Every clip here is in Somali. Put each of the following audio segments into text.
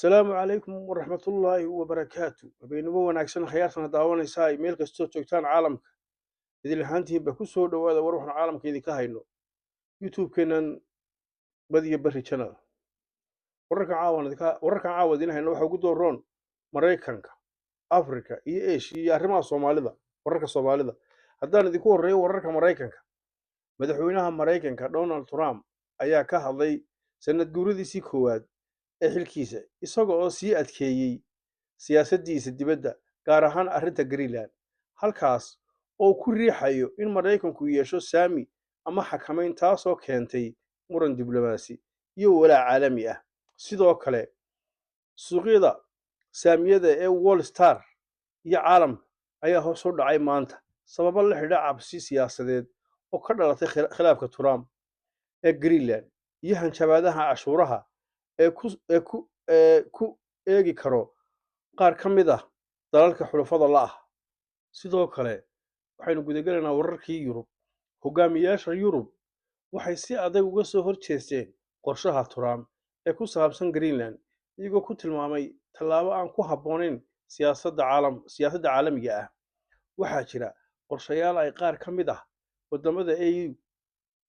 Asalaamu calaykum waraxmatullaahi wabarakaatu. Habeenimo wanaagsan, khayaartana daawanaysaa ay meel kastoo joogtaan caalamka idil ahaantiinba, ku soo dhowaada war waxaan caalamka idinka hayno YouTube-keenan Badiyo Berri Channel. Wararkan caawa idin hayno waxaa ugu dooroon Maraykanka, Africa iyo Asia iyo arrimaha Soomaalida. Wararka Soomaalida haddaan idinku horreeyo, wararka Maraykanka: madaxweynaha Maraykanka Donald Trump ayaa ka hadlay sanad guuradiisii koowaad ee xilkiisa, isaga oo sii adkeeyey siyaasaddiisa dibadda, gaar ahaan arrinta Greenland, halkaas oo ku riixayo in Maraykanku yeesho saami ama xakamayn, taasoo keentay muran diblomaasi iyo walaac caalami ah. Sidoo kale, suuqyada saamiyada ee Wall Street iyo caalamka ayaa hoos u dhacay maanta sababo la xidha cabsi siyaasadeed oo ka dhalatay khilaafka Trump ee Greenland iyo hanjabaadaha cashuuraha ee ku eegi karo qaar ka mid ah dalalka xulafada la ah. Sidoo kale, waxaynu gudagelaynaa wararkii Yurub. Hogaamiyaasha Yurub waxay si adag uga soo horjeesteen qorshaha Trump ee ku saabsan Greenland, iyagoo ku tilmaamay tallaabo aan ku habboonayn siyaasadda caalamiga ah. Waxaa jira qorshayaal ay qaar ka mid ah waddamada AU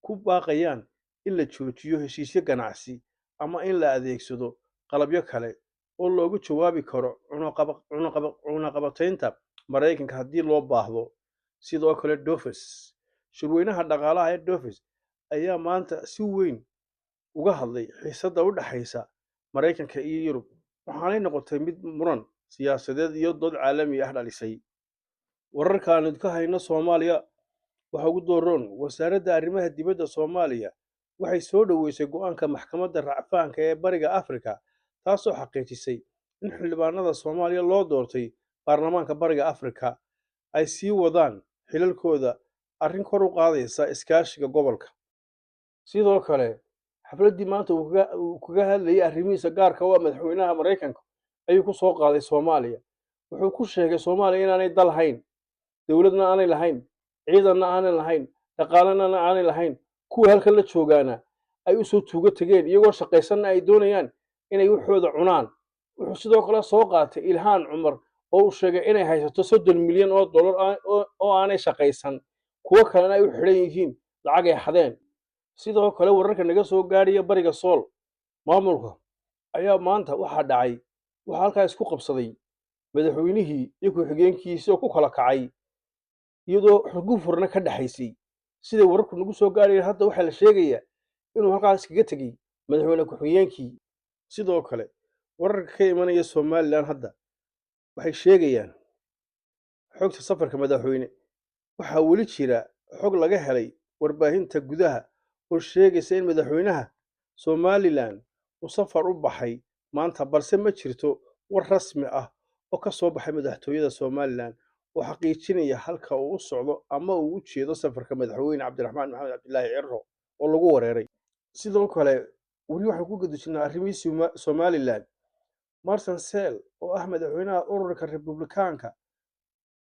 ku baaqayaan in la joojiyo heshiisyo ganacsi ama in la adeegsado qalabyo kale oo loogu jawaabi karo cunaqabataynta Maraykanka haddii loo baahdo. Sidoo kale, Davos, shirweynaha dhaqaalaha ee Davos, ayaa maanta si weyn uga hadlay xiisadda u dhexaysa Maraykanka iyo Yurub, waxaanay noqotay mid muran siyaasadeed iyo dood caalami ah dhalisay. Wararka aanu ka hayno Soomaaliya waxaa ugu dooroon: Wasaaradda Arrimaha Dibadda Soomaaliya waxay soo dhoweysay go'aanka Maxkamadda Racfaanka ee Bariga Afrika, taasoo xaqiijisay in xildhibaanada Soomaaliya loo doortay Baarlamaanka Bariga Afrika ay sii wadaan xilalkooda, arrin kor u qaadaysa iskaashiga gobolka. Sidoo kale, xafladdii maanta uu kaga hadlayay arrimihiisa gaarka u ah madaxweynaha Maraykanka ayuu ku soo qaaday Soomaaliya. Wuxuu ku sheegay Soomaaliya inaanay dal hayn, dowladna aanay lahayn, ciidanna aanay lahayn, dhaqaalena aanay lahayn, kuwa halkan la joogaana ay usoo tuugo tegeen, iyagoo shaqaysanna ay doonayaan inay waxooda cunaan. Wuxuu sidoo kale soo qaatay Ilhaan Cumar oo uu sheegay inay haysato 30 milyan oo dollar oo aanay shaqaysan, kuwo kalena ay u xidhan yihiin lacag ay xadeen. Sidoo kale, wararka naga soo gaadhaya bariga Sool maamulka ayaa maanta waxaa dhacay, waxaa halkaa isku qabsaday madaxweynihii iyo ku-xigeenkiisii oo ku kala kacay, iyadoo xurguf furna ka dhexaysay. Siday wararku nagu soo gaadhayeen hadda, waxaa la sheegayaa inuu halkaas kaga tegey madaxweyne ku-xigeenkii. Sidoo kale, wararka ka imanaya Somaliland hadda waxay sheegayaan xogta safarka madaxweyne. Waxaa weli jira xog laga helay warbaahinta gudaha oo sheegaysa in madaxweynaha Somaliland uu safar u baxay maanta, balse ma jirto war rasmi ah oo ka soo baxay madaxtooyada Somaliland oo xaqiijinaya halka uu u socdo ama uu u jeedo safarka madaxweyne Cabdiraxmaan Maxamed Cabdilaahi Ciro oo lagu wareeray. Sidoo kale, weli waxaan ku guda jirnaa arrimihii Somaliland. Martin Sell, oo ah madaxweynaha ururka Republikaanka,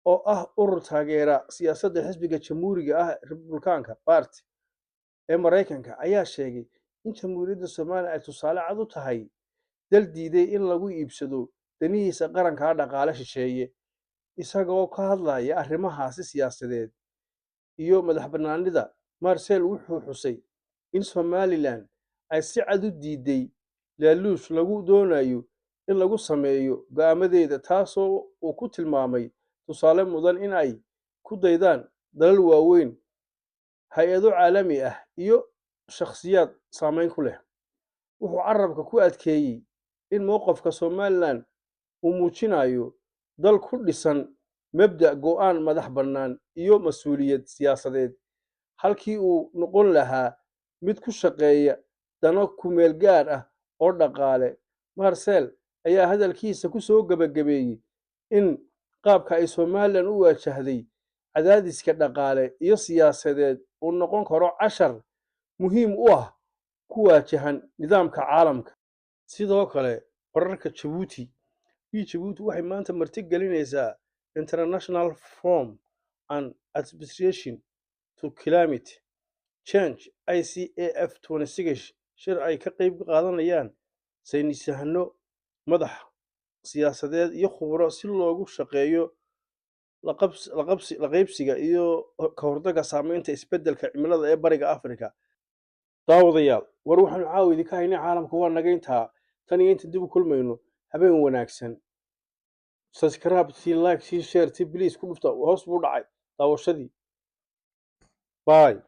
oo ah urur taageera siyaasadda xisbiga Jamhuuriga ah, Republikaanka Party ee Maraykanka, ayaa sheegay in Jamhuuriyadda Somaliland ay tusaale cad u tahay dal diiday in lagu iibsado danihiisa qarankaa dhaqaale shisheeye. Isagoo ka hadlaya arrimahaasi siyaasadeed iyo madax bannaanida, Marcel wuxuu xusay in Somaliland ay si cad u diiday laaluush lagu doonayo in lagu sameeyo go'aamadeeda, taasoo uu ku tilmaamay tusaale mudan in ay ku daydaan dalal waaweyn, hay'ado caalami ah iyo shakhsiyaad saameyn ku leh. Wuxuu carabka ku adkeeyey in mowqifka Somaliland uu muujinayo dal ku dhisan mabda' go'aan madax bannaan iyo mas'uuliyad siyaasadeed, halkii uu noqon lahaa mid ku shaqeeya dano kumeel gaar ah oo dhaqaale. Marcel ayaa hadalkiisa ku soo gebagabeeyey in qaabka ay Somaliland u wajahday cadaadiska dhaqaale iyo siyaasadeed uu noqon karo cashar muhiim u ah ku waajahan nidaamka caalamka. Sidoo kale, wararka Jabuuti iyo Jabuuti waxay maanta marti gelinaysaa International Forum on Adaptation to Climate Change, ICAF, shir ay ka qayb qaadanayaan saynisyahano. Madax siyaasadeed iyo khuburo si loogu shaqeeyo la qaybsiga iyo ka hortagga saameynta isbeddelka cimilada ee Bariga Afrika. Daawadayaal, war waxaanu caawa idinka haynay caalamka waa naga intaa. Tan iyo inta dib u kulmayno, habeen wanaagsan. Subscribe tii, like tii, share tii, please ku dhufta. Hoos buu dhacay daawashadii. Bye.